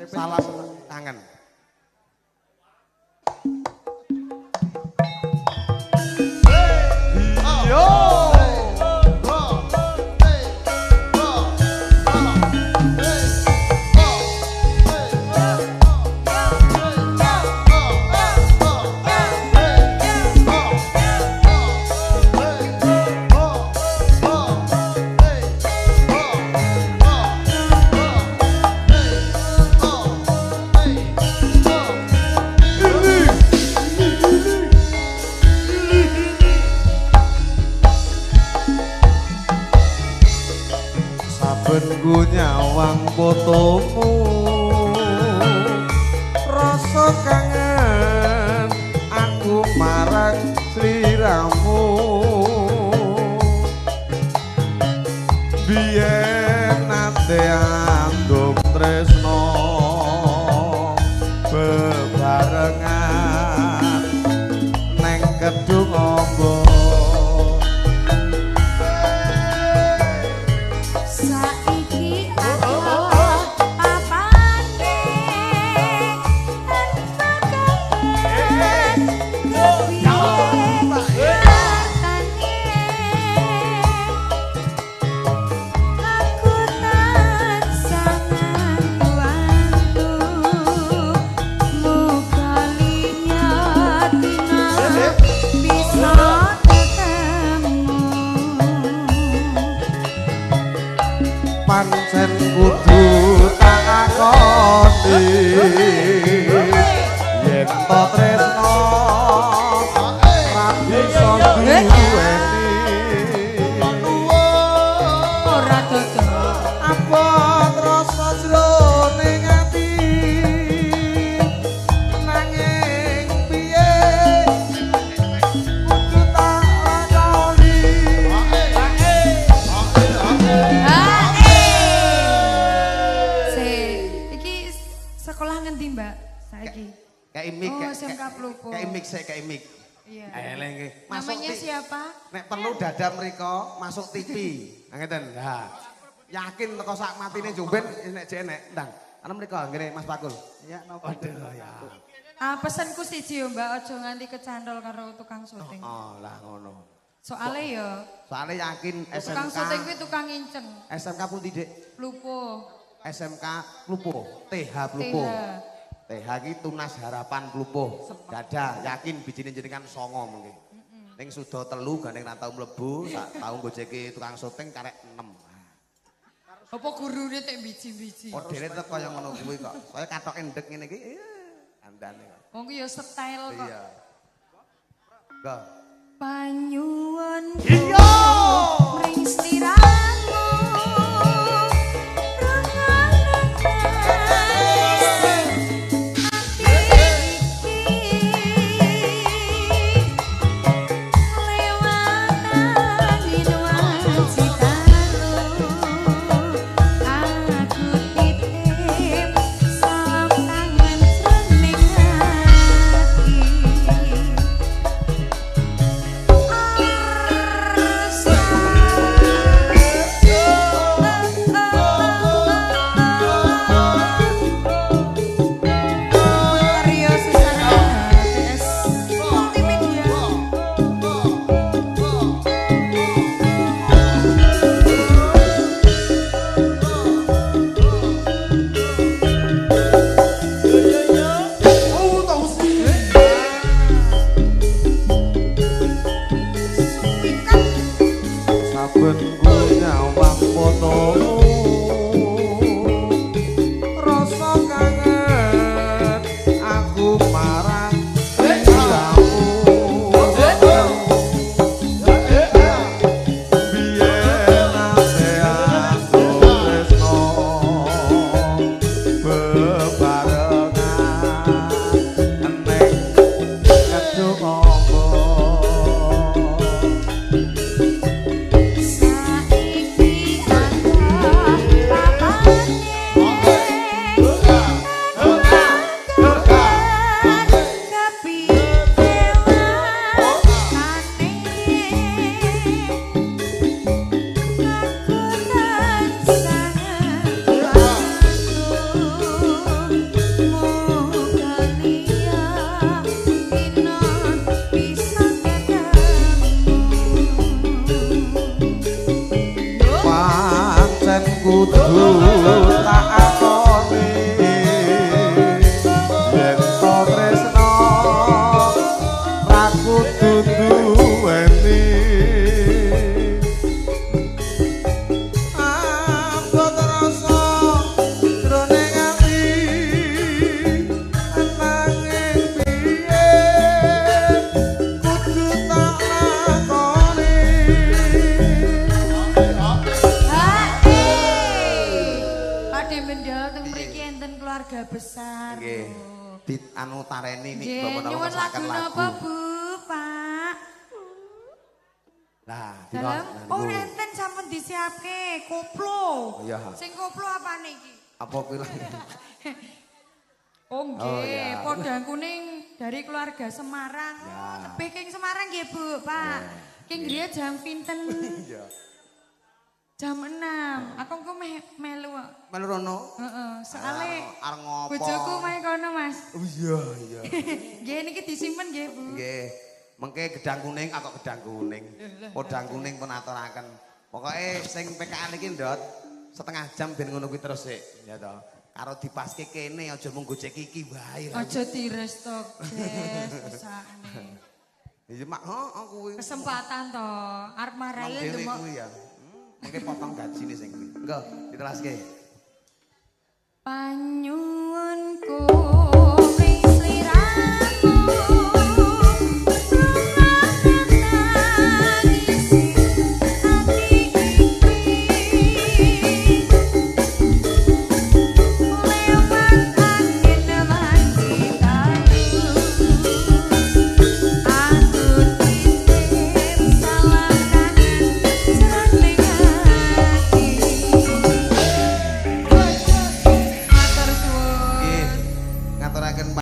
Salam kangen. Yo. Saben nyawang fotomu rasa kangen aku marang sliramu. Biyen nate andum tresno bebarengan neng kedung ombo. Pancen kudu tak akoni yen to tresno ra bisa duweni ora dodol abot rasa jroning ati nanging piye kudu tak lakoni. Sekolah ngendi, Mbak? Saiki. Kayak mik, oh, SMK Plupo. Kayak mik sik, kayak mik. Iya. Eleng nggih. Namanya siapa? Nek perlu dada mriko masuk TV. Nah ngeten. Ha. Yakin teko sak matine jumben nek jek nek ndang. Ana mriko ngene Mas Pakul. Iya napa? Waduh ya. Ah, pesenku siji yo, Mbak, aja nganti kecantol karo tukang syuting. Oh, lah ngono. Soale yo. Soale yakin SMK. Tukang syuting kuwi tukang nginceng. SMK pundi, Dik? Plupo. SMK Plupo, TH Plupo. TH ki Tunas Harapan Plupo. Dada yakin bijine jenengan 9 mengke. Ning suda 3 gandeng ra tau mlebu, sak tau gojeki tukang syuting karek 6. Apa gurune tek biji-biji? Modele tetep kaya ngono kuwi kok. Kaya katoke ndek ngene iki. Andane kok. Wong kuwi ya style kok. Iya. Go. Panyuwun. Iya. Mring sliramu. Arsa. keluarga besar. Nggih. Dit anu tareni nik bapak napa nyuwun kersakaken lagu lagu. napa Bu, Pak? Lah, Dalem dikon. oh enten sampun disiapke koplo. Iya. Sing koplo apane iki? Apa kuwi lah? Oh Oh, nggih, iya. podang kuning dari keluarga Semarang. Ya. Oh, tebih king Semarang nggih Bu, Pak. King griya jam pinten? Iya. Jam 6. Aku engko melu kok. Melu rono. Heeh, soale Arep ngopo? bojoku mae kono, Mas. Oh iya, iya. Nggih niki disimpen nggih, Bu. Nggih. Mengke gedang kuning aku gedang kuning. Podang kuning pun aturaken. Pokoke sing PKL iki ndot setengah jam ben ngono kuwi terus sik, ya toh. Karo dipaske kene aja mung gojek iki wae. Aja tires to, Jess, mesakne. Iya mak, heeh kuwi. Kesempatan to, arep marahi Nang dhewe ndemok. kuwi ya. Mengke potong gajine sing kuwi. Engko ditelaske. Panyuwun